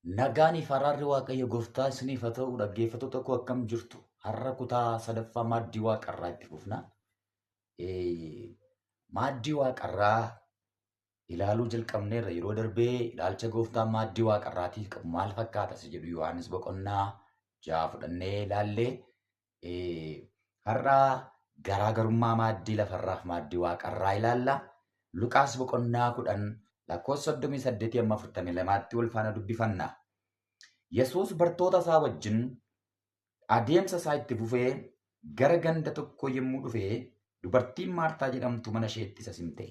Nagaan fi araarri Waaqayyo gooftaa isiniif haa ta'u. Dhaggeeffattoota koo akkam jirtu? Har'a kutaa sadaffaa maaddii waaqarraa itti fufna. Maaddii waaqarraa ilaaluu jalqabneerra. Yeroo darbee ilaalcha gooftaan maaddii waaqarraatiif qabu maal fakkaata isa jedhu Yohaannis boqonnaa 6 fudhannee ilaallee, har'a garaagarummaa maaddii lafarraaf maaddii waaqarraa ilaalla. Luqaas boqonnaa 10 lakkoofsa 38 amma 42tti wal faana dubbifanna. Yesuus bartoota isaa wajjin adeemsa isaa itti fufee gara ganda tokkoo yommuu dhufe, dubartiin Maartaa jedhamtu mana isheetti isa simte.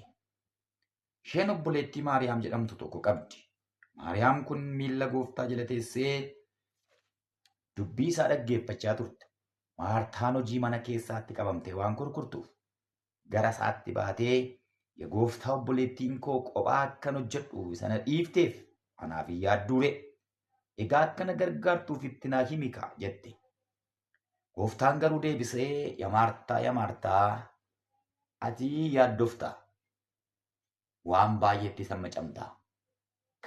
Isheen obboleettii Maariyaam jedhamtu tokko qabdi. Maariyaam kun miilla gooftaa jala teessee dubbii isaa dhaggeeffachaa turte. Maartaan hojii mana keessaatti qabamtee waan kurkurtuuf gara isaatti baatee, "Yaa gooftaa, obboleettiin koo kophaa akkan hojjedhu sana dhiifteef anaaf hin yaadduure. Egaa akka na gargaartuuf itti naa himi kaa" jette. Gooftaan garuu deebisee, "Yaa Maartaa, yaa Maartaa, ati yaaddofta, waan baay'eetti sammacamta.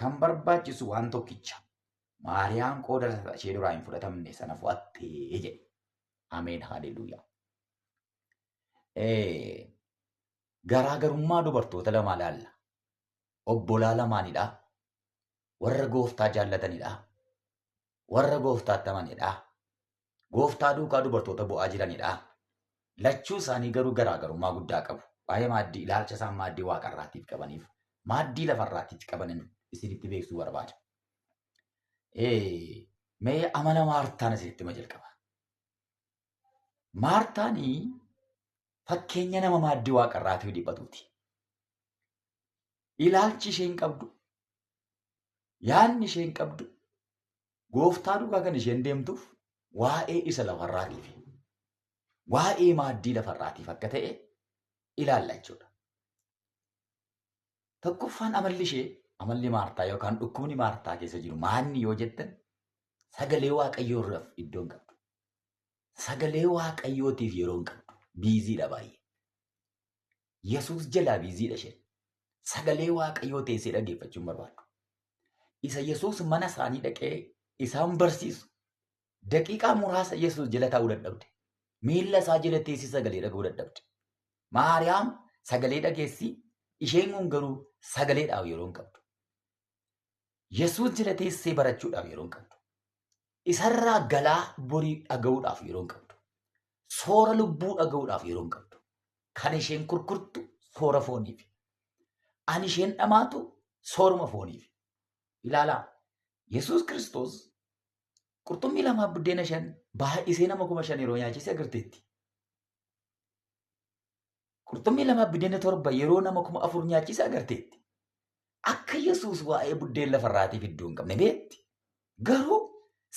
Kan barbaachisu waan tokkicha. Maariyaam qooda ishee duraa hin fudhatamne sana fo'attee" jedhe. Ameen, haleluuyaa. Garaagarummaa dubartoota lamaa ilaalla. Obbolaa lamaanidha. Warra gooftaa jaallatanidha. Warra gooftaatti amanidha. Gooftaa duukaa dubartoota bu'aa jiranidha. Lachuu isaanii garuu garaagarummaa guddaa qabu. Waa'ee maaddii, ilaalcha isaan maaddii waaqarraatiif qabaniif maaddii lafarraatiif qabanin isinitti beeksisuu barbaada. Mee amala Maartaan isinitti hima jalqaba. Maartaanii fakkeenya nama maaddii waaqarraatiif dhiphatuuti. Ilaalchi isheen qabdu, yaadni isheen qabdu, gooftaa duukaa kan isheen deemtuuf waa'ee isa lafarraatiif, waa'ee maaddii lafarraatiif akka ta'e ilaalla jechuudha. Tokkoffaan amalli ishee, amalli Maartaa yookaan dhukkubni Maartaa keessa jiru maanni yoo jettan, sagalee Waaqayyoo irraaf iddoo hin qabdu. Sagalee Waaqayyootiif yeroo hin qabdu. Busydha baay'ee. Yesuus jalaa busydha isheen. Sagalee Waaqayyoo teessee dhaggeeffachuu hin barbaaddu. Isa Yesuus mana isaanii dhaqee isaan barsiisu daqiiqaa muraasa Yesuus jala taa'uu dadhabde. Miilla isaa jala teessee sagalee dhaga'uu dadhabde. Maariyaam sagalee dhageessi, isheen kun garuu sagaleedhaaf yeroo hin qabdu. Yesuus jala teessee barachuudhaaf yeroo hin qabdu. Isarraa galaa borii dhaga'uudhaaf yeroo hin qabdu. Soora lubbuu dhaga'uudhaaf yeroo hin qabdu. Kan isheen kurkurtu soora fooniifi. Ani isheen dhamaatu sooruma fooniifi. Ilaalaa, Yesuus Kiristoos qurxummii 2 buddeena 5 baay'isee nama 5,000 yeroo nyaachise agarteetti. Qurxummii 2 buddeena 7 yeroo nama 4,000 nyaachise agarteetti. Akka Yesuus waa'ee buddeen lafarraatiif iddoo hin qabne beekti. Garuu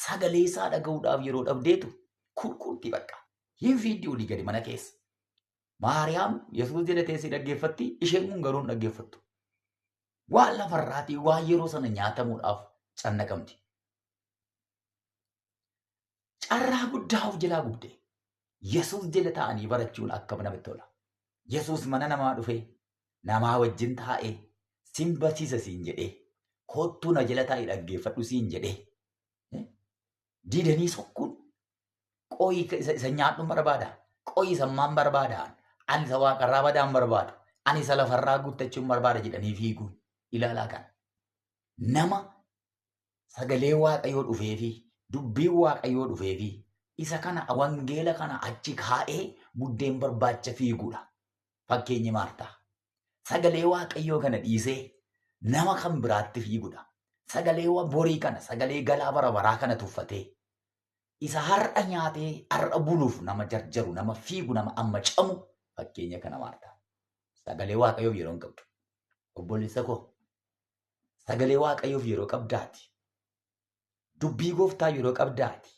sagalee isaa dhaga'uudhaaf yeroo dhabdeetu kurkurti bakka. Hin fiiddi olii gadi mana keessa. Maariyaam Yesuus jala teessee dhaggeeffatti, isheen kun garuu hin dhaggeeffattu. Waan lafarraatii, waan yeroo sana nyaatamuudhaaf cannaqamti. Carraa guddaa of jalaa gubde. Yesuus jala taa'anii barachuun akkam namatti tola. Yesuus mana namaa dhufee namaa wajjin taa'ee sin barsiisa siin jedhee, kottuu na jala taa'ii dhaggeeffadhu siin jedhee, didanii sokkuun, qoyi isa nyaadhuun barbaada. Qoyi isa ammaan barbaada. Ani isa waaqarraa badaan barbaadu. Ani isa lafarraa guuttachuun barbaada jedhanii fiiguun ilaalaa kana. Nama sagalee Waaqayyoo dhufee fi dubbiin Waaqayyoo dhufee fi isa kana, wangeela kana achi kaa'ee buddeen barbaacha fiiguudha. Fakkeenyi Maartaa. Sagalee Waaqayyoo kana dhiisee nama kan biraatti fiiguudha. Sagalee borii kana, sagalee galaa bara baraa kana tuffatee isa har'a nyaatee har'a buluuf nama jarjaru, nama fiigu, nama amma camu fakkeenya kana Maartaa. Sagalee Waaqayyoof yeroo hin qabdu. Obboleessa koo, sagalee Waaqayyoof yeroo qabdaati. Dubbii gooftaa yeroo qabdaati.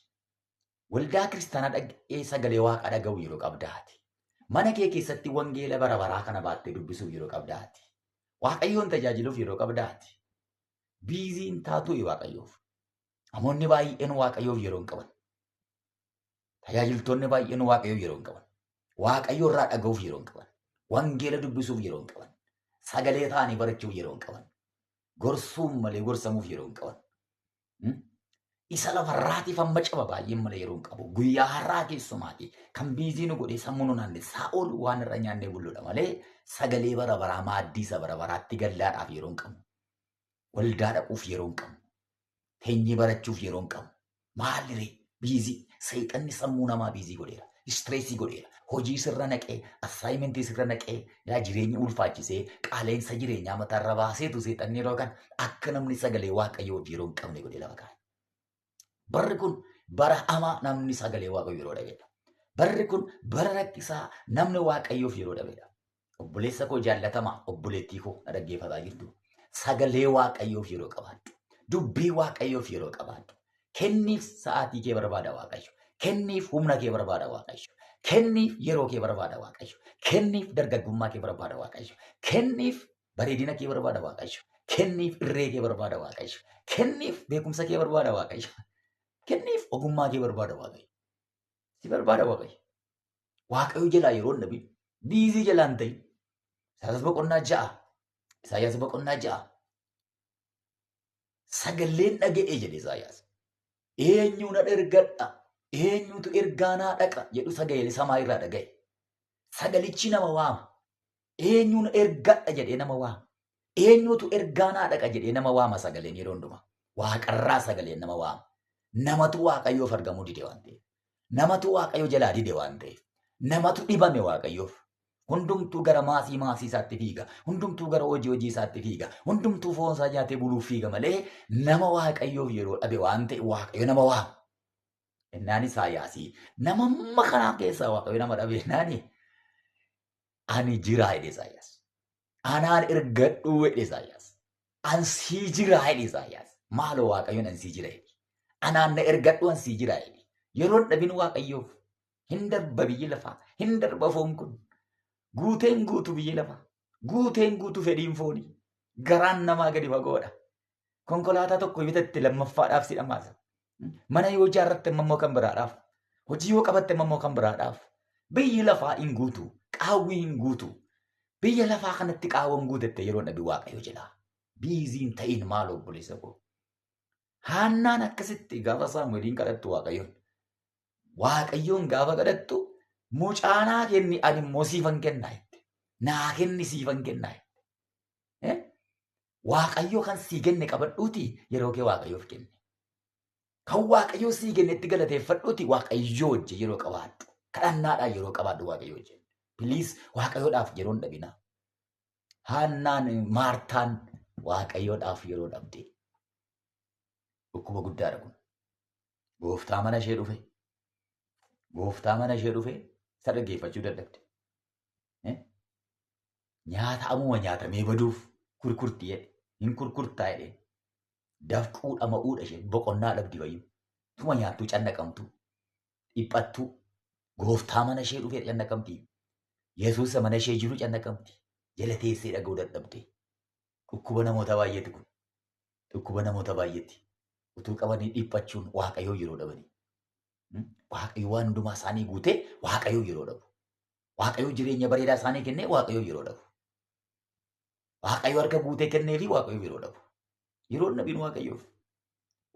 Waldaa kiristaanaa dhaqee sagalee Waaqaa dhaga'u yeroo qabdaati. Mana kee keessatti wangeela bara baraa kana baattee dubbisuuf yeroo qabdaati. Waaqayyoon tajaajiluuf yeroo qabdaati. Busy hin taatuu Waaqayyoof. Namoonni baay'een Waaqayyoof yeroo hin qaban. Tajaajiltoonni baay'een Waaqayyoof yeroo hin qaban. Waaqayyo irraa dhaga'uuf yeroo hin qaban. Wangeela dubbisuuf yeroo hin qaban. Sagalee ta'anii barachuuf yeroo hin qaban. Gorsuun malee gorsamuuf yeroo hin qaban. Isa lafarraatiif amma caba baay'een malee yeroo hin qabu. Guyyaa har'aa keessumaati kan busy nu godhee sammuu nu naanne Saa'ol waan irra nyaannee bulluudha malee sagalee bara baraa maaddii isa bara baraatti gallaadhaaf yeroo hin qabnu. Waldaa dhaquuf yeroo hin qabnu. Teenyee barachuuf yeroo hin qabnu. Maaliree busy seexanni sammuu namaa busy godheera. Stress godheera. Hojii sirra naqee, assignment sirra naqee, yaa jireenya ulfaachisee, qaaleensa jireenyaa mataarra baaseetu seexanni yeroo kan akka namni sagalee Waaqayyoof yeroo hin qabne godhee lafa kaa'e. Barri kun bara hamaa namni sagalee Waaqayyoo yeroo dhabeedha. Barri kun bara rakkisaa namni Waaqayyoof yeroo dhabeedha. Obboleessa koo jaallatamaa, obboleettii koo na dhaggeeffataa jirtu. Sagalee Waaqayyoof yeroo qabaadhu. Dubbii Waaqayyoof yeroo qabaadhu. Kenniif sa'aatii kee barbaada Waaqayyo. Kenniif humna kee barbaada Waaqayyo. Kenniif yeroo kee barbaada Waaqayyo. Kenniif dargaggummaa kee barbaada Waaqayyo. Kenniif bareedina kee barbaada Waaqayyo. Kenniif irree kee barbaada Waaqayyo. Kenniif beekumsa kee barbaada Waaqayyo. Kenniif ogummaa kee barbaada Waaqayyo. Si barbaada Waaqayyo. Waaqayyo jalaa yeroo hin dhabin. Busy jalaa hin ta'in. Isaayyaas boqonnaa 6. Isaayyaas boqonnaa 6. Sagaleen dhaga'e jedhe Isaayyaas. Eenyu na ergadha? Eenyutu ergaa naa dhaqa jedhu sagalee samaa irraa dhaga'e. Sagalichi nama waama. Eenyu na ergadha jedhee nama waama. Eenyutu ergaa naa dhaqa jedhee nama waama sagaleen yeroo hundumaa. Waaqarraa sagaleen nama waama. Namatu Waaqayyoof argamuu dide waan ta'eef. Namatu Waaqayyo jalaa dide waan ta'eef. Namatu dhibame Waaqayyoof. Hundumtuu gara maasii maasii isaatti fiiga. Hundumtuu gara hojii hojii isaatti fiiga. Hundumtuu foon isaa nyaatee buluuf fiiga malee nama Waaqayyoof yeroo dhabe waan ta'e Waaqayyo nama waama. Innaan Isaayyaasii nama amma kanaa keessaa Waaqayyo nama dhabe innaani ani jiraa jedhe Isaayyaas. Anaan ergadhuu jedhe Isaayyaas. An sii jiraa jedhe Isaayyaas. Maaloo Waaqayyoon an sii jira jedhe. Anaan na ergadhuu an sii jira jedhe. Yeroon dhabin Waaqayyoof hin darba biyyi lafaa, hin darba foon kun. Guuteen guutu biyyi lafaa, guuteen guutu fedhiin foonii. Garaan namaa gadi fagoodha. Konkolaataa tokko bitatte lammaffaadhaaf si dhamaasa. Mana yoo ijaarratte immoo kan biraadhaaf. Hojii yoo qabatte immoo kan biraadhaaf. Biyyi lafaa hin guutu, qaawwi hin guutu. Biyya lafaa kanatti qaawwan guutatte yeroo dhabi Waaqayyo jedha. Busy hin ta'in maal obboleessa koo. Haannaan akkasitti gaafa Saamu'eeliin kadhattu Waaqayyoon. Waaqayyoon gaafa kadhattu mucaa naa kenni ani immoo siifan kennaa jette. Naa kenni siifan kennaa jette. Waaqayyo kan sii kenne qabadhuuti yeroo kee Waaqayyoof kenne. Kan Waaqayyo sii kennetti galateeffadhuuti Waaqayyo wajjin yeroo qabaadhu. Kadhannaadhaan yeroo qabaadhu Waaqayyo wajjin. Please Waaqayyoodhaaf yeroo hin dhabinaa. Haannaan Maartaan Waaqayyoodhaaf yeroo dhabde. Dhukkuba guddaadha kun. Gooftaa mana ishee dhufe. Gooftaa mana ishee dhufe isa dhaggeeffachuu dadhabde. Nyaata ammuma nyaatamee baduuf kurkurti jedhe. Hin kurkurtaa jedhee. Dafquu dhama'uudha isheen boqonnaa dhabdi fayyuu. Tuma nyaattuu cannaqamtu. Dhiphattuu. Gooftaa mana ishee dhufee cannaqamti. Yesuus mana ishee jiru cannaqamti. Jala teessee dhaga'uu dadhabde. Dhukkuba namoota baay'eeti kun. Dhukkuba namoota baay'eeti. Utuu qabanii dhiphachuun Waaqayyoo yeroo dhabanii. Waaqayyo waan hundumaa isaanii guutee Waaqayyoo yeroo dhabu. Waaqayyo jireenya bareedaa isaanii kennee Waaqayyoo yeroo dhabu. Waaqayyo harka guutee kennee fi Waaqayyo yeroo dhabu. Yeroo hin dhabin Waaqayyoof.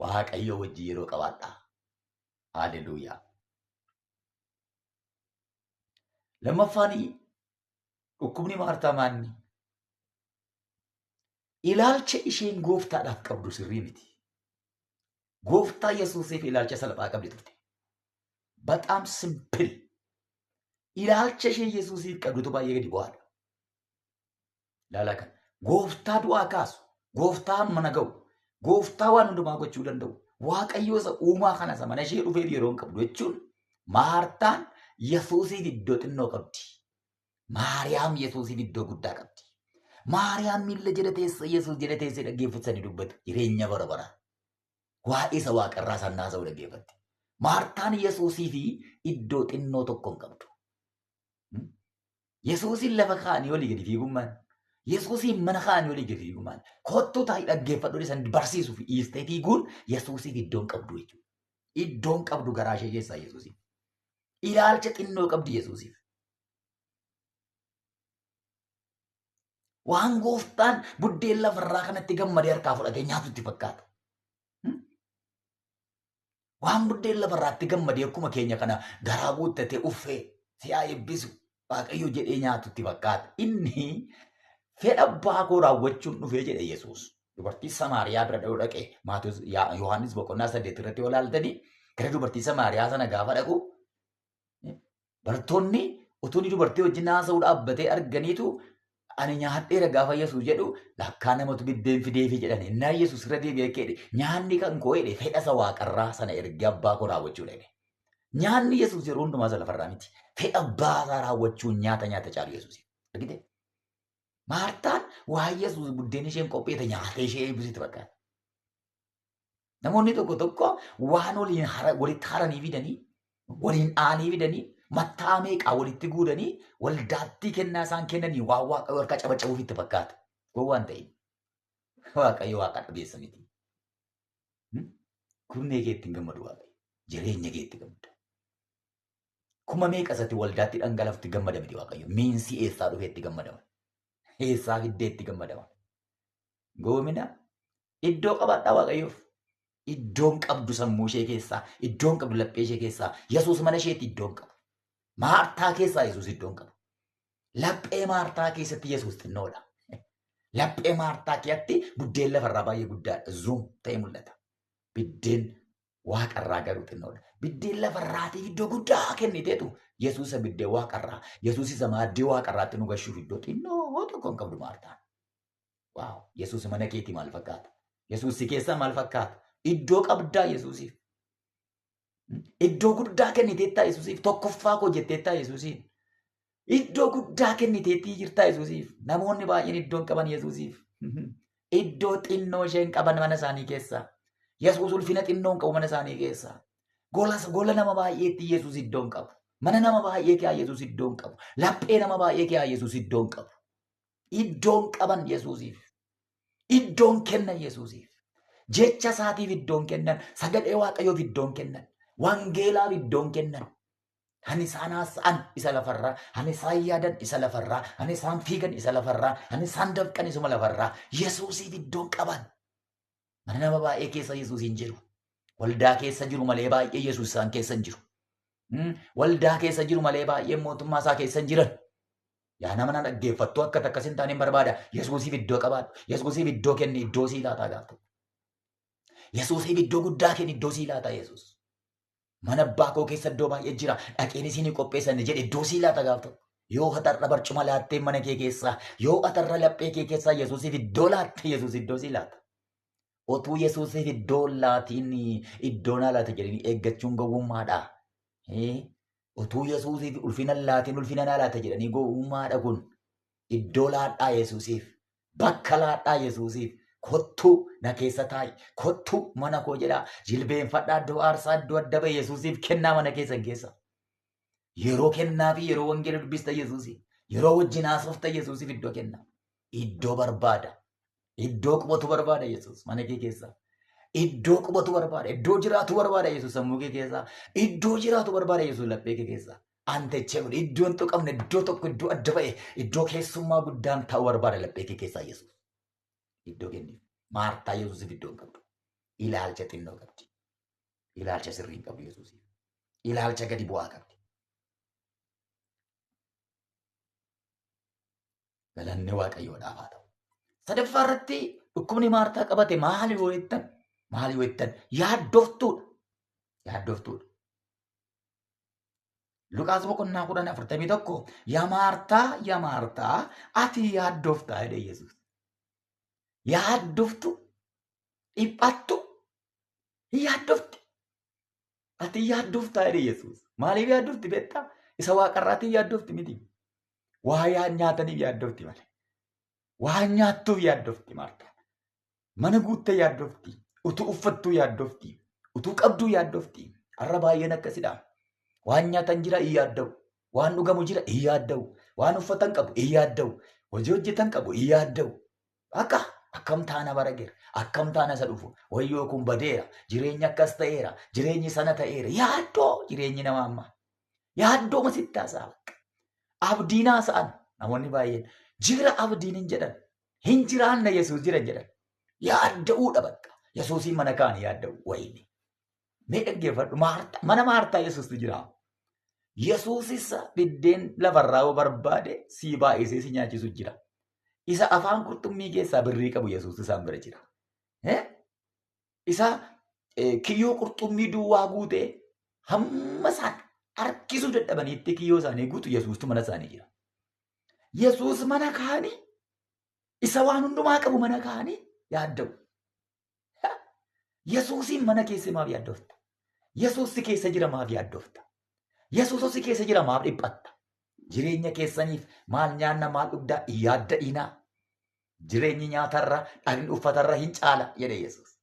Waaqayyo wajjin yeroo qabaadhaa. Haleluuyaa. Lammaffaan dhukkubni Maartaa maanni? Ilaalcha isheen gooftaadhaaf qabdu sirrii miti. Gooftaa Yesuusiif ilaalcha salphaa qabdi turte. በጣም simple. Ilaalcha isheen Yesuusiif qabdutu baay'ee gadi bu'aadha. Ilaalaa kana. Gooftaa du'aa kaasu, gooftaa mana ga'u, gooftaa waan hundumaa gochuu danda'u, Waaqayyo isa uumaa kana isa mana ishee dhufeef yeroo hin qabdu jechuun Maartaan Yesuusiif iddoo xinnoo qabdi. Maariyaam Yesuusiif iddoo guddaa qabdi. Maariyaam miilla jala teessee Yesuus jala teessee dhaggeeffatanii dubbatu jireenya bara baraa. Waa'ee isa waaqarraa san haasa'u dhaggeeffatti. Maartaan Yesuusii fi iddoo xinnoo tokko hin qabdu. Yesuusiin lafa kaa'anii olii gadi fiigummaan, Yesuusiin mana kaa'anii olii gadi fiigummaan, kottuu taa'ii dhaggeeffadhu san barsiisuu fi dhiistee fiiguun Yesuusiif iddoo hin qabdu jechuudha. Iddoo hin qabdu garaa ishee keessaa Yesuusiif. Ilaalcha xinnoo qabdi Yesuusiif. Waan gooftaan buddeen lafarraa kanatti gammadee harkaa fudhatee nyaatu itti fakkaata. Waan buddeen lafarraatti gammadee akkuma keenya kana garaa guuttatee uffee si'aa eebbisu Waaqayyo jedhee nyaatutti fakkaata. Inni fedha abbaa koo raawwachuun dhufee jedhe Yesuus. Dubartii Samaariyaa bira dhaquu dhaqe Maatewos Yohaannis boqonnaa 8 irratti yoo ilaaltanii gara dubartii Samaariyaa sana gaafa dhaqu bartoonni utuu inni dubartii wajjin haasa'uu dhaabbatee arganiitu ani nyaadheera gaafa Yesuus jedhu lakkaa namatu biddeen fideefi jedhan. Innaa Yesuus irra deebi'ee keedhe nyaanni kan koo jedhe fedha isa waaqarraa sana ergee abbaa koo raawwachuudha jedhe. Nyaanni Yesuus yeroo hundumaa isa lafarraa miti. Fedha abbaa isaa raawwachuun nyaata nyaata caalu Yesuus. Argite? Maartaan waa Yesuus buddeen isheen qopheete nyaatee ishee eebbisitti fakkaata. Namoonni tokko tokko waan waliin walitti haranii fidanii, waliin dha'anii fidanii, mattaa meeqaa walitti guuranii waldaattii kennaa isaan kennanii waan Waaqayyo harkaa cabacabuuf itti fakkaata. Gowwaan ta'in. Waaqayyo waaqa dhabeessa miti. Kurnee keetti hin gammadu Waaqayyo. Jireenya keetti gammada. Kuma meeqa isatti waldaatti dhangalafti gammada miti Waaqayyo. Miinsi eessaa dhufee itti gammadama. Eessaa fiddee itti gammadama. Goomina iddoo qabaadhaa Waaqayyoof. Iddoon qabdu sammuu ishee keessaa, iddoon qabdu laphee ishee keessaa, Yesuus mana isheetti iddoon qabu. Maartaa keessaa Yesuus iddoon qabu. Laphee Maartaa keessatti Yesuus xinnoodha. Laphee Maartaa keessatti buddeen lafarraa baay'ee guddaadha. Zoom ta'ee mul'ata. Biddeen waaqarraa garuu xinnoodha. Biddeen lafarraatiif iddoo guddaa kenniteetu Yesuus isa biddeen waaqarraa, Yesuus isa maaddii waaqarraatti nu gashuuf iddoo xinnoo tokko hin qabdu Maartaan. Waaw! Yesuus mana keetii maal fakkaata? Yesuus si keessaa maal fakkaata? Iddoo qabdaa Yesuusiif. Iddoo guddaa kenniteettaa Yesuusiif. Tokkoffaa koo jetteettaa Yesuusiin. Iddoo guddaa kenniteettii jirtaa Yesuusiif. Namoonni baay'een iddoo hin qaban Yesuusiif. Iddoo xinnoo isheen qaban mana isaanii keessaa. Yesuus ulfina xinnoo hin qabu mana isaanii keessaa. Gola nama baay'eetti Yesuus iddoo hin qabu. Mana nama baay'ee keessaa Yesuus iddoo hin qabu. Laphee nama baay'ee keessaa Yesuus iddoo hin qabu. Iddoon qaban Yesuusiif. Iddoon kennan Yesuusiif. Jecha isaatiif iddoon kennan. Sagalee Waaqayyoof iddoon kennan. Wangeelaaf iddoon kennan. Kan isaan haasa'an isa lafarraa, kan isaan yaadan isa lafarraa, kan isaan fiigan isa lafarraa, kan isaan dafqan isuma lafarraa. Yesuusiif iddoon qaban. Mana nama baay'ee keessa Yesuus hin jiru. Waldaa keessa jiru malee baay'ee Yesuus isaan keessa hin jiru. Waldaa keessa jiru malee baay'een mootummaa isaa keessa hin jiran. Yaa nama na dhaggeeffattu akka takkas hin taane hin barbaada. Yesuusiif iddoo qabaadhu. Yesuusiif iddoo kenni iddoo sii laataa gaaf tokko. Yesuusiif iddoo guddaa kenni iddoo sii laataa Yesuus. Mana abbaa koo keessa iddoo baay'ee jira. Dhaqeen isinii qopheessan jedhe iddoo sii laata gaaf tokko. Yoo hatarra barcuma laattee mana kee keessaa, yoo hatarra laphee kee keessaa Yesuusiif iddoo laatte Yesuus iddoo sii laata. Otuu Yesuusiif iddoo laatiin iddoo naa laata jedhanii eeggachuun gowwummaadha. Utuu Yesuusiif ulfina laatiin ulfina naa laata jedhanii gowwummaadha kun. Iddoo laadhaa Yesuusiif. Bakka laadhaa Yesuusiif. Kottuu na keessa taa'i. Kottuu mana koo jedhaa. Jilbeenfadhaa iddoo aarsaa iddoo adda ba'e Yesuusiif kennaa mana keessan keessa. Yeroo kennaa fi yeroo wangeela dubbista Yesuusiif. Yeroo wajjin haasofta Yesuusiif iddoo kennaa. Iddoo barbaada. Iddoo qubatu barbaada Yesuus mana kee keessa. Iddoo qubatu barbaada. Iddoo jiraatu barbaada Yesuus sammuu kee keessa. Iddoo jiraatu barbaada Yesuus laphee kee keessa. Antechable iddoo hin tuqamne iddoo tokko iddoo adda ba'e iddoo keessummaa guddaan ta'u barbaada laphee kee keessaa Yesuus. Iddoo kenniif. Maartaa Yesuusiif iddoo hin qabdu. Ilaalcha xinnoo qabdi. Ilaalcha sirrii hin qabdu Yesuusiif. Ilaalcha gadi bu'aa qabdi. Galanni Waaqayyoodhaaf haa ta'u. Sadaffaa irratti dhukkubni Maartaa qabate maali yoo jettan? Maali yoo jettan? Yaaddoftuudha. Yaaddoftuudha. Luqaas boqonnaa 10:41 yaa Maartaa yaa Maartaa ati yaaddoftaa jedhe Yesuus. Yaaddoftu dhiphattu hin yaaddofti. Ati yaaddoftaa jedhe Yesuus. Maaliif yaaddofti beektaa? Isa waaqarraatiin yaaddofti miti. Waa yaa nyaataniif yaaddofti malee. Waa nyaattuuf yaaddofti Maartaan. Mana guuttee yaaddofti. Utuu uffattuu yaaddofti. Utuu qabduu yaaddofti. Har'a baay'een akkasidha. Waan nyaatan jira hin yaadda'u. Waan dhugamu jira hin yaadda'u. Waan uffatan qabu hin yaadda'u. Hojii hojjetan qabu hin yaadda'u. Akka akkam taana bara gera. Akkam taana isa dhufu. Wayyoo kun badeera. Jireenyi akkas ta'eera. Jireenyi sana ta'eera. Yaaddoo jireenyi nama ammaa. Yaaddoo masitti haasa'a. Abdiin haasa'an namoonni baay'een. Jira abdiin hin jedhan. Hin jiraanna Yesuus jira hin jedhan. Yaadda'uudha bakka. Yesuusiin mana kaanii yaadda'u wayini. Mee dhaggeeffadhu mana Maartaa Yesuustu jira. Yesuus isa biddeen lafarraa yoo barbaade sii baay'isee si nyaachisu jira. Isa afaan qurxummii keessaa birrii qabu Yesuus isaan bira jira. Isa kiyyoo qurxummii duwwaa guutee hamma isaan harkisuu dadhabaniitti kiyyoo isaanii guutu Yesuustu mana isaanii jira. Yesuus mana kaanii isa waan hundumaa qabu mana kaanii yaadda'u. Yesuusiin mana keessa maaf yaaddofta? Yesuus si keessa jira maaf yaaddofta? Yesuus si keessa jira maaf dhiphatta? Jireenya keessaniif maal nyaanna maal dhugdaa hin yaadda'inaa. Jireenyi nyaatarra dhagni uffatarra hin caala jedhe Yesuus.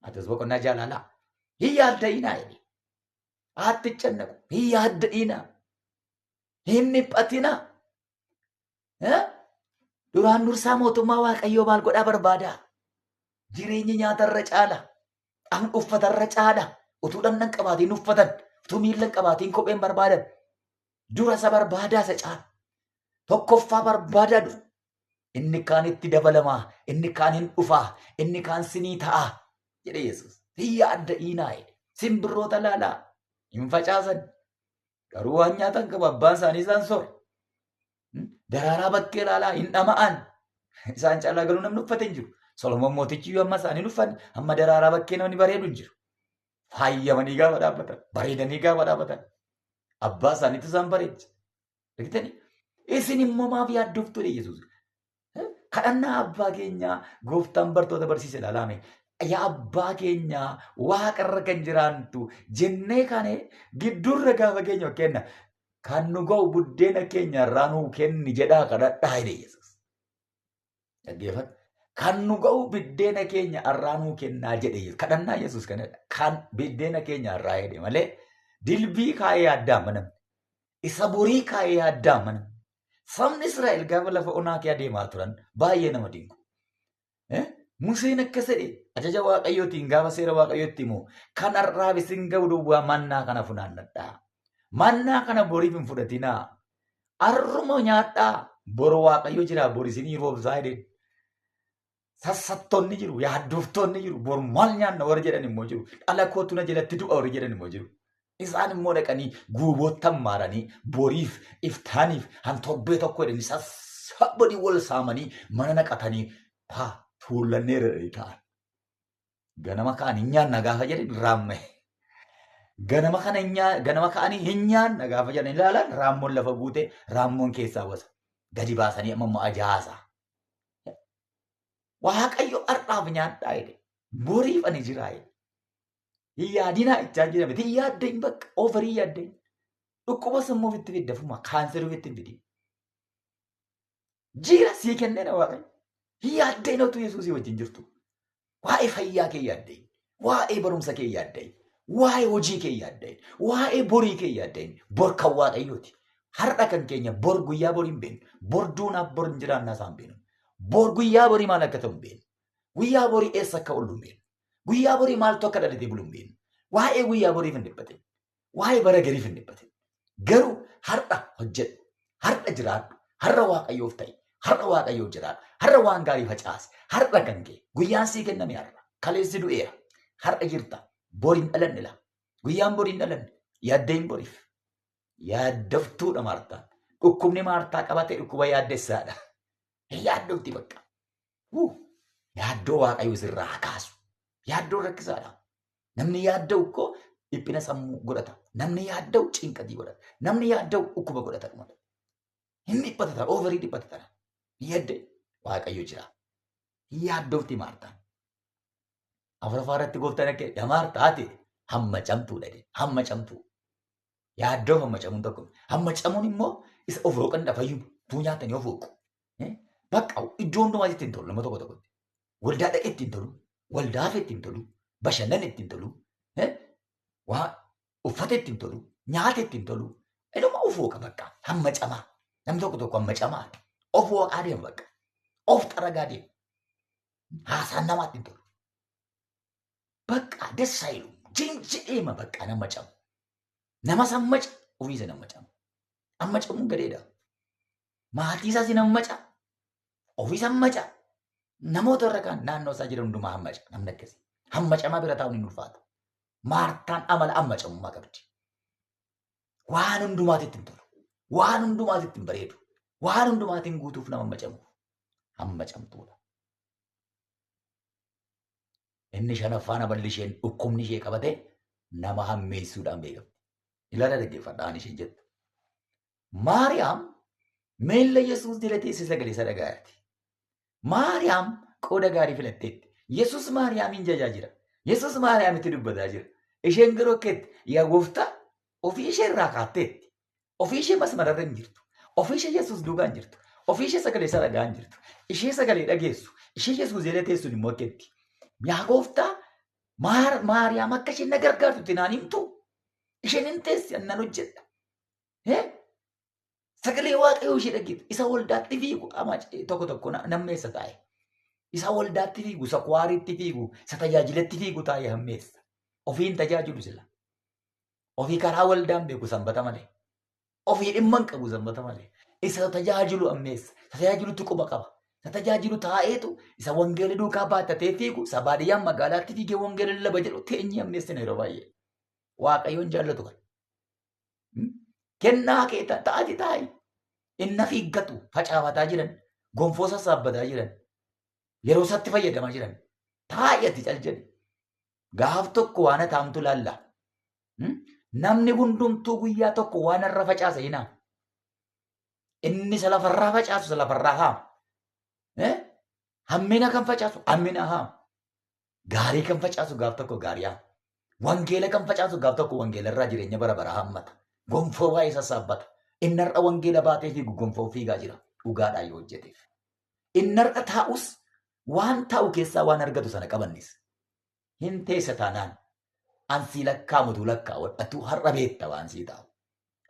Atis boqonnaa jaalalaa. Hin yaadda'inaa jedhe. Haatti cannaqu hin yaadda'inaa. Hin dhiphatinaa. Duraan dursaa mootummaa Waaqayyoo maal godhaa barbaadaa? Jireenyi nyaatarra caala. Dhagni uffatarra caala. Utuu dhagna hin qabaatiin uffatan. Utuu miilla hin qabaatiin kopheen barbaadan. Dura isa barbaadaa isa caala. Tokkoffaa barbaadaa dura. Inni kaan itti dabalamaa, inni kaan hin dhufaa, inni kaan sinii ta'a jedhe Yesuus. Hin yaadda'inaa jedhe. Simbirroota laalaa hin facaasan. Garuu waan nyaatan qabu abbaan isaanii isaan soora. Daraaraa bakkee laalaa hin dhama'an. Isaan caalaa galuu namni uffate hin jiru. Solomoon mootichi iyyuu amma isaanii hin uffanne amma daraaraa bakkee namni bareedu hin jiru. Faayyamanii gaafa dhaabbatan, bareedanii gaafa dhaabbatan. Abbaa isaaniitu isaan bareecha. Argitanii? Isin immoo maaf yaaddoftu jedhe Yesuus. Kadhannaa abbaa keenyaa gooftaan bartoota barsiise ilaalaame. Yaa abbaa keenyaa waaqarra kan jiraantu jennee kaane gidduurra gaafa keenya kenna. Kan nu ga'u buddeena keenya irraa nuu kenni jedhaa kadhadhaa jedhe Yesuus. Dhaggeeffadhu. Kan nu ga'u biddeena keenya irraa nuu kennaa jedhe Yesuus. Kadhannaa Yesuus kanadha. Kan biddeena keenya irraa jedhe malee dilbii kaa'ee yaaddaa namni. Isa borii kaa'ee yaaddaa namni. Sabni Israa'el gaafa lafa onaa kee adeemaa turan baay'ee nama dinqu. Museen akkas jedhe ajaja Waaqayyootiin gaafa seera Waaqayyootti himu kan har'aaf isin ga'u duwwaa mannaa kana funaannadhaa. Mannaa kana boriif hin fudhatinaa. Har'uma nyaadhaa boru Waaqayyo jira bor isinii roobsaa jedheen. Sassattoonni jiru, yaaddoftoonni jiru, bor maal nyaanna warri jedhan immoo jiru. Dhala kootu na jalatti du'a warri jedhan immoo jiru. Isaan immoo dhaqanii guuboottan maaranii boriif, iftaaniif, hantobbee tokko jedhanii sassaabanii wal saamanii mana naqatanii paa tuullanneera jedhanii taa'an. Ganama ka'anii hin nyaanna gaafa jedhan raamma'e. Ganama kana ganama ka'anii hin nyaanna gaafa jedhan ilaalan raammoon lafa guute raammoon keessaa wasa. Gadi baasanii amma immoo ajaasa. Waaqayyo har'aaf nyaadhaa jedhe. Boriif ani jiraa jedhe. Hin yaadinaa jechaa jira miti. Hin yaaddain bakka oofarii hin yaaddain. Dhukkuba sammuu ofitti fidda fuma kaanserii ofitti hin fidin. Jira sii kenneera Waaqayyo. Hin yaaddain otuu Yesuusii wajjin jirtu. Waa'ee fayyaa kee yaaddain. Waa'ee barumsa kee yaaddain. Waa'ee hojii kee yaaddain. Waa'ee borii kee yaaddain. Bor kan Waaqayyooti. Har'a kan keenya bor guyyaa borii hin beeknu. Bor duunaaf bor hin jiraannaa isaan beeknu. Bor guyyaa borii maal akka ta'u hin beeknu. Guyyaa borii eessa akka oollu hin beeknu. Guyyaa borii maaltu akka dhalatee bulu hin beeknu. Waa'ee guyyaa boriif hin dhiphatin. Waa'ee bara gariif hin dhiphatin. Garuu har'a hojjedhu. Har'a jiraadhu. Har'a Waaqayyoof ta'i. Har'a Waaqayyoof jiraadhu. Har'a waan gaarii facaasi. Har'a kan kee. Guyyaan sii kenname har'a. Kaleessi du'eera. Har'a jirta. Bor hin dhalanne laa. Guyyaan bor hin dhalanne. Yaaddee hin boriif. Yaaddoftuudha Maartaan. Dhukkubni Maartaa qabate dhukkuba yaaddessaadha. Hin yaaddofti bakka. Yaaddoo Waaqayyo sirraa haa kaasu. Yaaddoon rakkisaadha. Namni yaadda'u koo dhiphina sammuu godhata. Namni yaadda'u cinqatii godhata. Namni yaadda'u dhukkuba godhata dhumata. Hin dhiphata ta'a. Oovarii dhiphata ta'a. Hin yaadde Waaqayyo jira. Hin yaaddofti Maartaan. Afuraffaa irratti gooftaan akka yaa Maartaa ati hamma camtuudha jedhe. Hamma camtuu. Yaaddoof hamma camuun tokko. Hamma camuun immoo isa of hooqan dhafayyuu tuu nyaatanii of hooqu. Bakka iddoo hundumaa itti hin tolu nama tokko tokkotti. Waldaa dhaqee itti hin tolu. Waldaa hafe itti hin tolu. Bashannan itti hin tolu. Waa uffata itti hin tolu. Nyaata itti hin tolu. Inuma of hooqa bakka hamma camaa. Namni tokko tokko hamma camaa. Of hooqaa deema bakka. Of xaragaa deema. Haasaan namaatti hin tolu. Bakka dessa ilu. Jinji deema bakka nama camu. Nama sammaca ofiisa nama camu. Amma camuun gadeedha. Maatii isaas hin hammaca. Ofiis hammaca. Namoota irra kaan naannoo isaa jiran hundumaa hammaca. Namni akkasii. Hammacamaa bira taa'uun hin ulfaata. Maartaan amala ammacamummaa qabdi. Waan hundumaatitti hin tolu. Waan hundumaatitti hin bareedu. Waan hundumaatiin guutuuf nama ammacamu. Ammacamtuudha. Inni shanaffaan amalli isheen dhukkubni ishee qabate nama hammeessuudhaan beekamti. Ilaala dhaggeeffadhaan isheen jettu. Maariyaam miilla Yesuus jala teessee sagalee isa dhaga'aati. Maariyaam qooda gaarii filatteetti. Yesuus Maariyaamiin jajaa jira. Yesuus Maariyaamitti dubbataa jira. Isheen garuu akkeetti yaa gooftaa ofii ishee irraa kaatteetti. Ofii ishee masmararra hin jirtu. Ofii ishee Yesuus duukaa hin jirtu. Ofii ishee sagalee isa dhaga'aa hin jirtu. Ishee sagalee dhageessu. Ishee Yesuus jala teessuun immoo akkeetti. Yaa gooftaa Maariyaam akka isheen na gargaartu naan himtu. Isheen hin teessi annan hojjedha. Sagalee waaqayyoo ishee dhageettu. Isa waldaatti fiigu tokko tokko nammeessa taa'e. Isa waldaatti fiigu, isa kwaariitti fiigu, isa tajaajilatti fiigu taa'ee hammeessa. Ofii hin tajaajilu sila. Ofii karaa waldaan beeku sanbata malee. Ofii dhimma hin qabu sanbata malee. Isa tajaajilu ammeessa. Isa tajaajilutti quba qaba. Isa tajaajilu taa'eetu isa wangeela duukaa baattatee fiigu, isa baadiyyaan magaalaatti fiigee wangeela lallaba jedhu teenyee ammeessina yeroo baay'ee. Waaqayyoon jaallatu kana. Kennaa kee ta'ati taa'i. Inna fiiggatu facaafataa jiran, gonfoo sassaabbataa jiran, yeroo isaatti fayyadamaa jiran. Taa'i ati cal jedhi. Gaaf tokko waan ataamtu laalla. Namni hundumtuu guyyaa tokko waan irra facaasa hinaa. Inni isa lafarraa facaasu isa lafarraa haama. Hammina kan facaasu hammina haama. Gaarii kan facaasu gaaf tokko gaarii haama. Wangeela kan facaasu gaaf tokko wangeela irraa jireenya bara baraa hammata. Gonfoo baay'ee sassaabbata. Inni har'a wangeela baatee fiigu gonfoo fiigaa jira. Dhugaadhaan yoo hojjeteef. Inni har'a taa'us waan taa'u keessaa waan argatu sana qabannis. Hin teessa taanaan ansii lakkaamutu lakkaawwadhatu har'a beekta waan sii taa'u.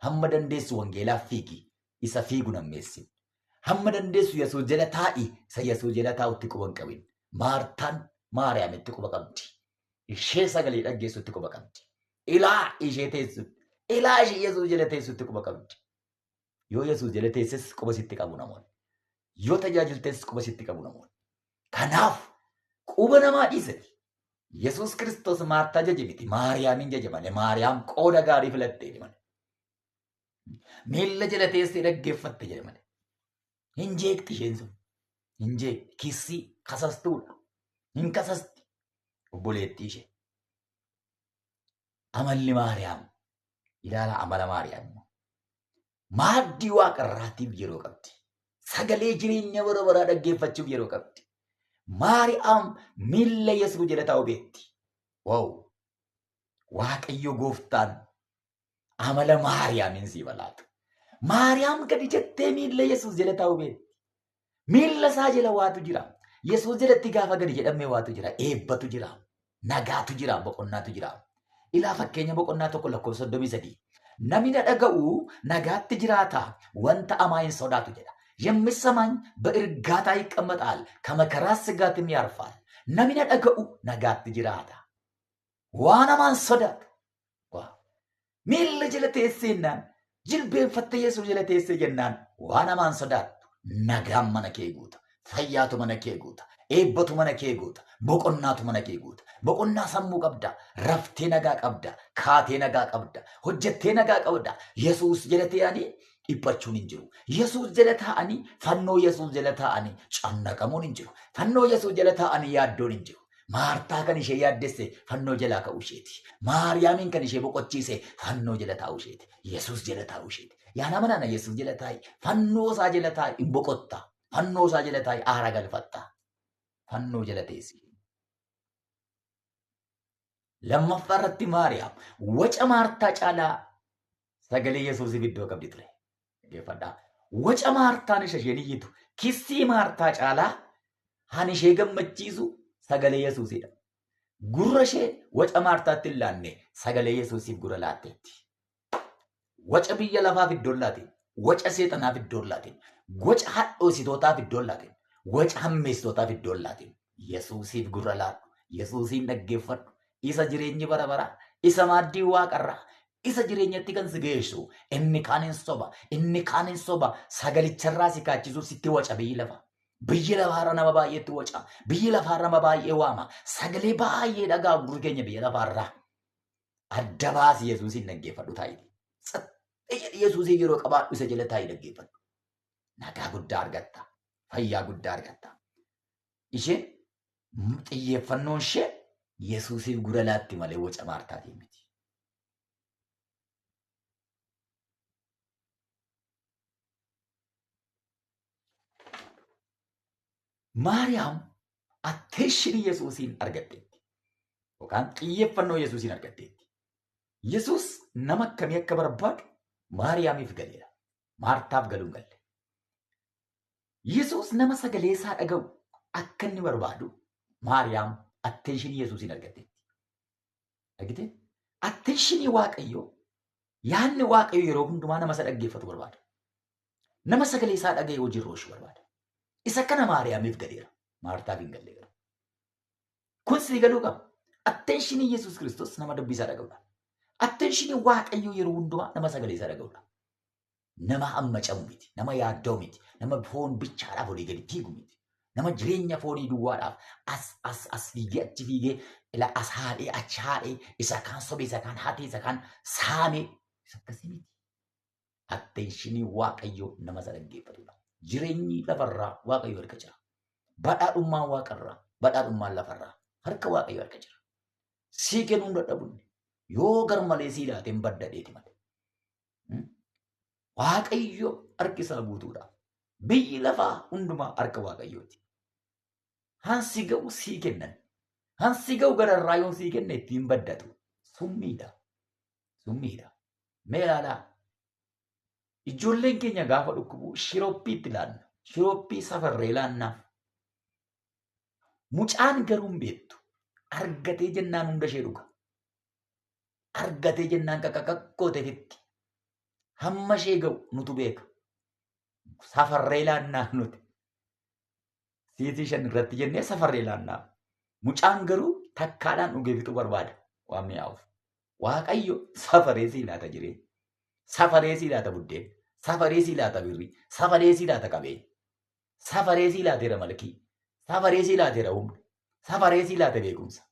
Hamma dandeessu wangeelaaf fiigi isa fiigu nammeessin. Hamma dandeessu Yesuus jala taa'i isa Yesuus jala taa'utti quba hin qabin. Maartaan Maariyaamitti quba qabdi. Ishee sagalee dhaggeessutti quba qabdi. Ilaa ishee teessutti. Ilaa ishee Yesuus jala teessutti quba qabdi. Yoo Yesuus jala teesses quba sitti qabu namoonni. Yoo tajaajiltes quba sitti qabu namoonni. Kanaaf quba namaa dhiisati. Yesuus Kiristoos Maartaa jaje miti. Maariyaamin jaje malee. Maariyaam qooda gaarii filattee malee. Miilla jala teessee dhaggeeffatte jedhe malee. Hin jeeqxi isheen sun. Hin jeeqxi. Kissii kasastuudha. Hin kasasti. Obboleettii ishee. Amalli Maariyaam. Ilaala amala Maariyaam. Maaddii waaqarraatiif yeroo qabdi. Sagalee jireenya bara baraa dhaggeeffachuuf yeroo qabdi. Maariyaam miilla Yesuus jala taa'u beekti. Wow! Waaqayyo gooftaan amala Maariyaamiin sii balaatu. Maariyaam gadi jettee miilla Yesuus jala taa'u beekti. Miilla isaa jala waatu jira. Yesuus jalatti gaafa gadi jedhamee waatu jira. Eebbatu jira. Nagaatu jira. Boqonnaatu jira. Ilaa fakkeenya boqonnaa 1 lakkoofsa 33. Namni na dhaga'u nagaatti jiraata wanta amaa hin sodaatu jedha. የሚሰማኝ በእርጋታ ይቀመጣል ከመከራ ስጋትም ያርፋል። Namni na dhaga'u nagaatti jiraata. Waan hamaan sodaatu. Miilla jala teessee jennaan jilbeenfattee Yesuus jala teessee jennaan waan hamaan sodaattu. Nagaan mana kee guuta. Fayyaatu mana kee guuta. Eebbatu mana kee guuta. Boqonnaatu mana kee guuta. Boqonnaa sammuu qabda. Raftee nagaa qabda. Kaatee nagaa qabda. Hojjettee nagaa qabda. Yesuus jala taa'anii dhiphachuun hin jiru. Yesuus jala taa'anii fannoo Yesuus jala taa'anii cannaqamuun hin jiru. Fannoo Yesuus jala taa'anii yaaddoon hin jiru. Maartaa kan ishee yaaddesse fannoo jalaa ka'uu isheeti. Maariyaamiin kan ishee boqochiise fannoo jala taa'uu isheeti. Yesuus jala taa'uu isheeti. Yaa nama nana Yesuus jala taa'i. Fannoo isaa jala taa'i hin boqotta. Fannoo isaa jala taa'i aara galfatta. Fannoo jala teessi. Lammaffaa irratti Maariyaam waca Maartaa caalaa sagalee Yesuusiif iddoo qabdi ture. Dhaggeeffadhaa. Waca Maartaan isa isheen iyyitu kissii Maartaa caalaa han ishee gammachiisu sagalee Yesuusidha. Gurra ishee waca Maartaatti hin laanne sagalee Yesuusiif gurra laatteetti. Waca biyya lafaaf iddoo hin laatin. Waca seexanaaf iddoo hin laatin. Waca hadhoositootaaf iddoo hin laatin. Waca hammeessitootaaf iddoo hin laatin. Yesuusiif gurra laadhu. Yesuusiin dhaggeeffadhu. Isa jireenyi bara baraa. Isa maaddii waaqarraa. Isa jireenyatti kan si geessu. Inni kaan hin soba. Inni kaan hin soba. Sagalicharraa si kaachisuuf sitti waca biyyi lafa. Biyyi lafaarra nama baay'eetti waca. Biyyi lafaarra nama baay'ee waama. Sagalee baay'ee dhagaa gurri keenya biyya lafaarraa. Adda baasi Yesuusiin dhaggeeffadhu taa'iti. Tsaxxee jedhi Yesuusiin yeroo qabaadhu isa jala taa'ii dhaggeeffadhu. Nagaa guddaa argatta. Fayyaa guddaa argatta. Isheen xiyyeeffannoon ishee Yesuusiif gura laatti malee waca Maartaatiin miti. Maariyaam attention Yesuusiin argatteetti. Yookaan xiyyeeffannoo Yesuusiin argatteetti. Yesuus nama akkamii akka barbaadu Maariyaamiif galeera. Maartaaf galuu hin galle. Yesuus nama sagalee isaa dhaga'u akka inni barbaadu Maariyaam attention Yesuusiin argatteetti. Argitee? Attentionii Waaqayyoo yaadni Waaqayyoo yeroo hundumaa nama isa dhaggeeffatu barbaada. Nama sagalee isaa dhaga'e hojiirra oolchu barbaada. Isa kana Maariyaamiif galeera. Maartaaf hin galle garuu. Kun sii galuu qaba. Attentionii Yesuus Kiristoos nama dubbii isaa dhaga'udha. Attentionii Waaqayyoo yeroo hundumaa nama sagalee isaa dhaga'udha. Nama hammacamu miti, nama yaadda'u miti, nama foon bichaadhaaf olii gadi fiigu miti. Nama jireenya foonii duwwaadhaaf as as as fiigee achi fiigee ila as haadhee achi haadhee isa kaan sobee isa kaan hatee isa kaan saamee isa akkasii miti. Atteenshinii Waaqayyoo nama isa dhaggeeffatudha. Jireenyi lafarraa Waaqayyo harka jira. Badhaadhummaan waaqarraa, badhaadhummaan lafarraa harka Waaqayyo harka jira. Sii kennuu hin dadhabunne yoo garmalee sii laateen badda dheeti malee. Waaqayyo harki isaa guutuudha. Biyyi lafaa hundumaa harka Waaqayyooti. Hansi ga'u sii kennan. Hansi ga'u gararraa yoo sii kenne ittiin baddatu. Summiidha. Summiidha. Mee ilaalaa. Ijoolleen keenya gaafa dhukkubu shirooppii itti laanna. Shirooppii safarree laannaaf. Mucaan garuu hin beektu. Argatee jennaan hunda ishee dhuga. Argatee jennaan kakakakkoote fitti. Hamma ishee ga'u nutu beeka. Safarree laannaaf nuti. Siitii shan irratti jennee safarree laannaaf. Mucaan garuu takkaadhaan dhugee fixuu barbaada waan mi'aawuuf. Waaqayyo safaree sii laata jireenya. Safaree sii laata buddeen. Safaree sii laata birrii. Safaree sii laata qabeenya. Safaree sii laateera malkii. Safaree sii laateera humna. Safaree sii laata beekumsa.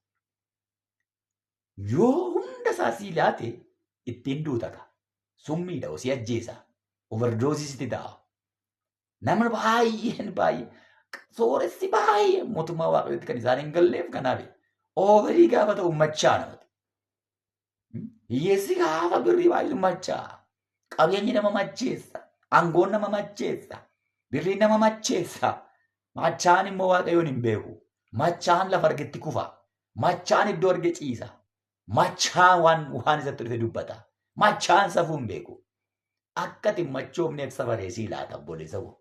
Yoo hunda isaa sii laate ittiin duutaka. Summiidha osii ajjeesa. Overdoosii sitti ta'a. Namni baay'een baay'ee sooressi baay'ee mootummaa waaqayyootti kan isaan hin galleef kanaaf ooverii gaafa ta'u machaa namati. Hiyyeessi gaafa birrii baay'ee machaa. Qabeenyi nama macheessa. Aangoon nama macheessa. Birriin nama macheessa. Machaan immoo waaqayyoon hin beeku. Machaan lafa argetti kufa. Machaan iddoo arge ciisa. Machaan waan waan isatti dhufe dubbata. Machaan safuu hin beeku. Akka ati hin machoofneef safaree sii laata obboleessa koo.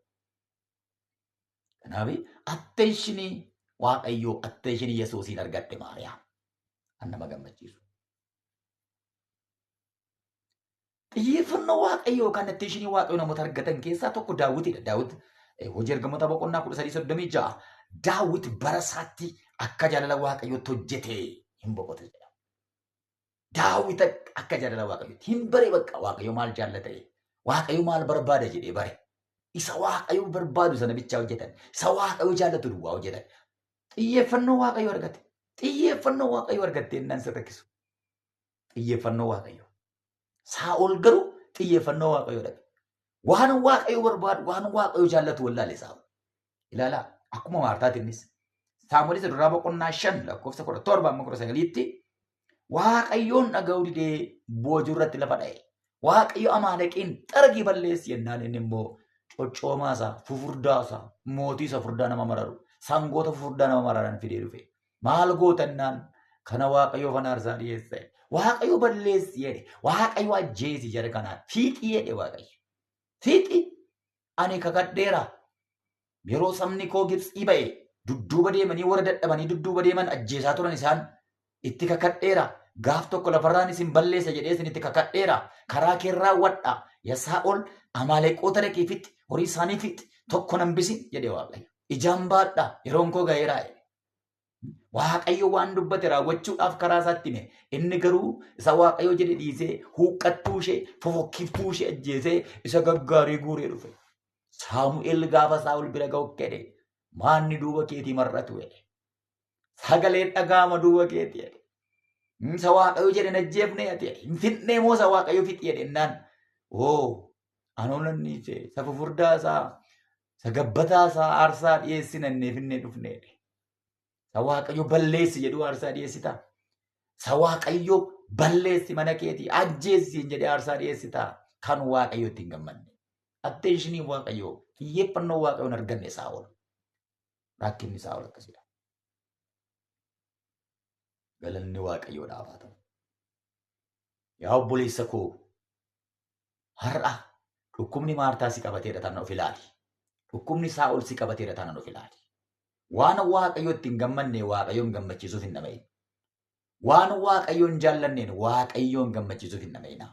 Kanaaf atteenshinii Waaqayyoo atteenshinii Yesuusiin argatte Maariyaam. Kan nama gammachiisu. Xiyyeeffannoo Waaqayyoo kan atteenshinii Waaqayyoo namoota argatan keessaa tokko Daawitidha. Daawit hojii ergamoota boqonnaa 1336 Daawit bara isaatti akka jaalala Waaqayyootti hojjete hin boqote jedha. Daawit akka jaalala Waaqayyootti hin bare bakka Waaqayyo maal jaallata Waaqayyo maal barbaada jedhee bare. Isa Waaqayyo barbaadu sana bichaa hojjetan. Isa Waaqayyo jaallatu duwwaa hojjetan. Xiyyeeffannoo Waaqayyo argate. Xiyyeeffannoo Waaqayyo argattee innaan si rakkisu. Xiyyeeffannoo Waaqayyo. Saa'ol garuu xiyyeeffannoo Waaqayyo dhabe. Waan Waaqayyo barbaadu, waan Waaqayyo jaallatu wallaale Saa'ol. Ilaalaa akkuma Maartaati innis. Saamu'eel isa duraa boqonnaa 5 lakkoofsa 17 amma 19tti Waaqayyoon dhaga'uu didee boojuu irratti lafa dha'e. Waaqayyo Amaaleqiin xaragii balleessi jennaan inni immoo coccoomaa isaa, fufurdaa isaa, mootii isa furdaa nama mararu, sangoota fufurdaa nama mararan fidee dhufe. Maal gootannaan kana Waaqayyoo fana aarsaa dhiyeesse. Waaqayyo balleessi jedhe. Waaqayyo ajjeesi jara kanaa fiixi jedhe Waaqayyo. Fiixi ani kakadheera. Yeroo sabni koo Gibxii ba'e dudduuba deemanii warra dadhabanii dudduuba deeman ajjeesaa turan isaan itti kakadheera. Gaaf tokko lafarraan isin balleessa jedhee isin itti kakadheera. Karaa kee raawwadha. Yaa Saa'ol Amaaleqoota dhaqii fixi horii isaanii fixi tokko nan bisin jedhe Waaqayyo. Ijaan baadha yeroon koo ga'eera. Waaqayyo waan dubbate raawwachuudhaaf karaa isaatti hime. Inni garuu isa Waaqayyo jedhe dhiisee huuqqattuu ishee fofokkiftuu ishee ajjeesee isa gaggaarii guuree dhufe. Saamu'eel gaafa Saa'ol bira ga'u jedhe maanni duuba keetii mar'atu jedhe. Sagaleen dhaga'ama duuba keetii jedhe. Isa Waaqayyo jedhe hin ajjeefne ati hin fixnee moo isa Waaqayyo fixi jedhennaan. Oo anoo nan dhiise isa fufurdaa isaa isa gabbataa isaa aarsaa dhiyeessina innee finnee dhufne jedhe. Isa Waaqayyo balleessi jedhu aarsaa dhiyeessitaa. Isa Waaqayyo balleessi mana keetii ajjeessi hin jedhee aarsaa dhiyeessitaa. Kan Waaqayyo ittiin gammanne. Attentionii Waaqayyoo xiyyeeffannoo Waaqayyoon arganne Saa'ol. Rakkinni Saa'ol akkasidha. Galanni Waaqayyoodhaaf haa ta'u. Yaa obboleessa koo har'a dhukkubni Maartaa si qabateera taanaan of ilaali. Dhukkubni Saa'ol si qabateera taanaan of ilaali. Waan Waaqayyo ittiin gammanne Waaqayyoon gammachiisuuf hin dhama'in. Waan Waaqayyoon jaallanneen Waaqayyoon gammachiisuuf hin dhama'inaa.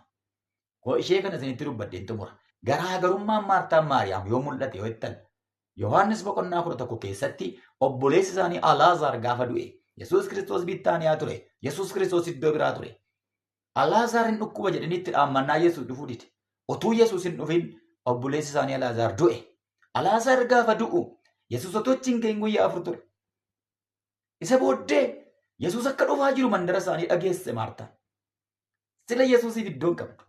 Koo ishee kana isinitti dubbadheen xumura. Garaagarummaan Maartaan Maariyaam yoo mul'ate yoo jettan Yohaannis boqonnaa 11 keessatti obboleessi isaanii Alaazaar gaafa du'e Yesuus Kiristoos Bittaaniyaa ture. Yesuus Kiristoos iddoo biraa ture. Alaazaar hin dhukkuba jedhanii itti dhaammannaa Yesuus dhufuu dide. Otuu Yesuus hin dhufin obboleessi isaanii Alaazaar du'e. Alaazaar gaafa du'u Yesuus otoo achi hin gahin guyyaa 4 ture. Isa booddee Yesuus akka dhufaa jiru mandara isaanii dhageesse Maartaan. Sila Yesuusiif iddoo hin qabdu.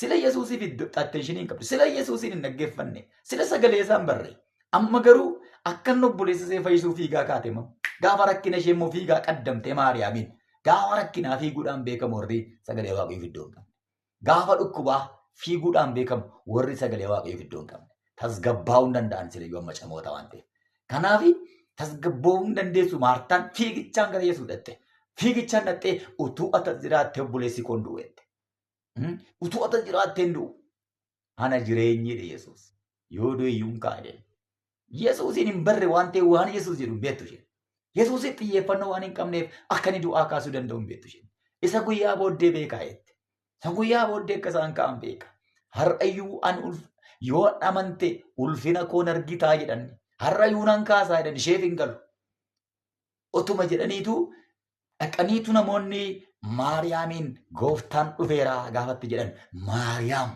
Sila Yesuusiif iddoo attention hin qabdu. Sila Yesuusiin hin dhaggeeffanne. Sila sagalee isaa hin barre. Amma garuu akka inni obboleessa ishee fayyisuu fiigaa kaate immoo gaafa rakkina ishee immoo fiigaa qaddamtee Maariyaamiin gaafa rakkinaa fiiguudhaan beekamu warri sagalee Waaqayyoof iddoo hin qabne. Gaafa dhukkubaa fiiguudhaan beekamu warri sagalee Waaqayyoof iddoo hin qabne. Tasgabbaa'uu hin danda'an silayyuu amma camoota waan ta'eef. Kanaaf tasgabbaa'uu hin dandeessu Maartaan fiigichaan gara Yesuus dhatte. Fiigichaan dhattee utuu ata jiraattee obboleessi koon du'u jette. Utuu ata jiraattee hin du'u. Ana jireenyi jedhe Yesuus. Yoo du'e iyyuu hin ka'a jedhe. Yesuusiin hin barre waan ta'eef waan Yesuus jedhu hin beektu isheen. Yesuusiin xiyyeeffannoo waan hin qabneef akka inni du'aa kaasuu danda'u hin beektu isheen. Isa guyyaa booddee beekaa jette. Isa guyyaa booddee akka isaan ka'an beeka. Har'ayyuu an yoo amante ulfina koon argitaa jedhan. Har'ayyuu nan kaasaa jedhan isheef hin galu. Otuma jedhaniitu dhaqaniitu namoonni Maariyaamiin gooftaan dhufeera gaafatti jedhan Maariyaam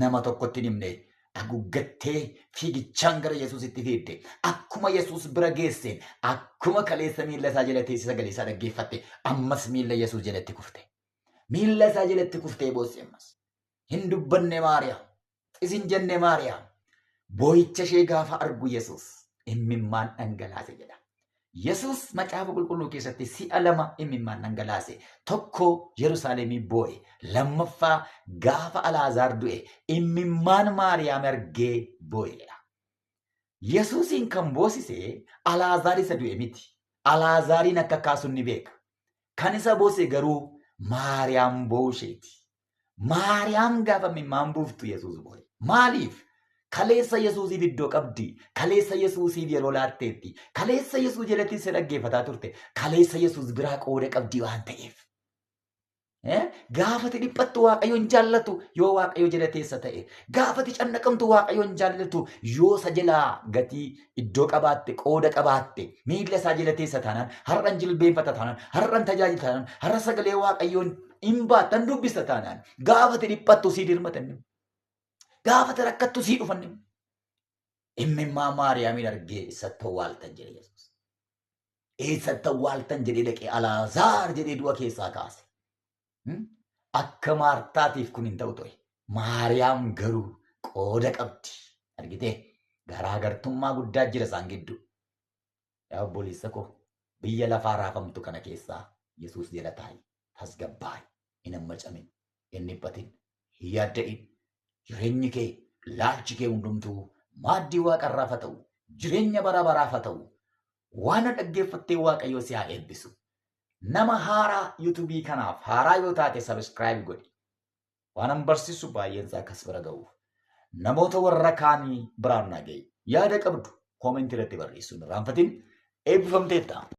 nama tokkotti hin himne haguuggattee fiigichaan gara Yesuusitti fiigde. Akkuma Yesuus bira geesseen akkuma kaleessa miilla isaa jala teessee sagalee isaa dhaggeeffatte ammas miilla Yesuus jalatti kufte. Miilla isaa jalatti kuftee boosse ammas. Hin dubbanne Maariyaam. Isin jenne Maariyaam. Boo'icha ishee gaafa argu Yesuus imimmaan dhangalaase jedha. Yesuus macaafa qulqulluu keessatti si'a lama imimmaan dhangalaase. Tokko Yerusaalemii boo'e. Lammaffaa gaafa Alaazaar du'e imimmaan Maariyaam argee boo'e jedha. Yesuusiin kan boosise Alaazaar isa du'e miti. Alaazaariin akka kaasu ni beeka. Kan isa boose garuu Maariyaam boo'uu isheeti. Maariyaam gaafa imimmaan buuftu Yesuus boo'e. Maaliif? Kaleessa Yesuusiif iddoo qabdi. Kaleessa Yesuusiif yeroo laatteetti. Kaleessa Yesuus jalatti isa dhaggeeffataa turte. Kaleessa Yesuus biraa qooda qabdi waan ta'eef. Gaafati dhiphattu Waaqayyo hin jaallatu yoo Waaqayyo jala teessa ta'e. Gaafati cannaqamtu Waaqayyo hin jaallatu yoo isa jalaa gatii iddoo qabaatte qooda qabaatte miilla isaa jala teessa taanaan har'an jilbeenfata taanaan har'an tajaajila taanaan har'a sagalee Waaqayyoon hin baattan dubbista taanaan gaafati dhiphattu sii dirmatan. Gaafati rakkattu sii dhufan. Imimmaa Maariyaamiin argee eessatti awwaaltan jedhe Yesuus. Eessatti awwaaltan jedhee dhaqee Alaazaar jedhee du'a keessaa kaase. Akka Maartaatiif kun hin ta'u ture. Maariyaam garuu qooda qabdi. Argitee garaagartummaa guddaa jira isaan gidduu. Yaa obboleessa koo biyya lafaa raafamtu kana keessaa Yesuus jala taa'i. Tasgabbaa'i. Hin hammacamin. Hin dhiphatin. Hin yaadda'in. Jireenyi kee, laalchi kee hundumtuu maaddii waaqarraaf haa ta'u. Jireenya bara baraaf haa ta'u. Waan na dhaggeeffattee Waaqayyo si haa eebbisu. Nama haaraa yuutuubii kanaaf haaraa yoo taate sabiskiraayib godhi. Waan an barsiisu baay'een isaa akkas bira ga'uuf. Namoota warra kaanii biraan naa ga'i. Yaada qabdu koomentii irratti barreessuu hin irraanfatin. Eebbifamteetta.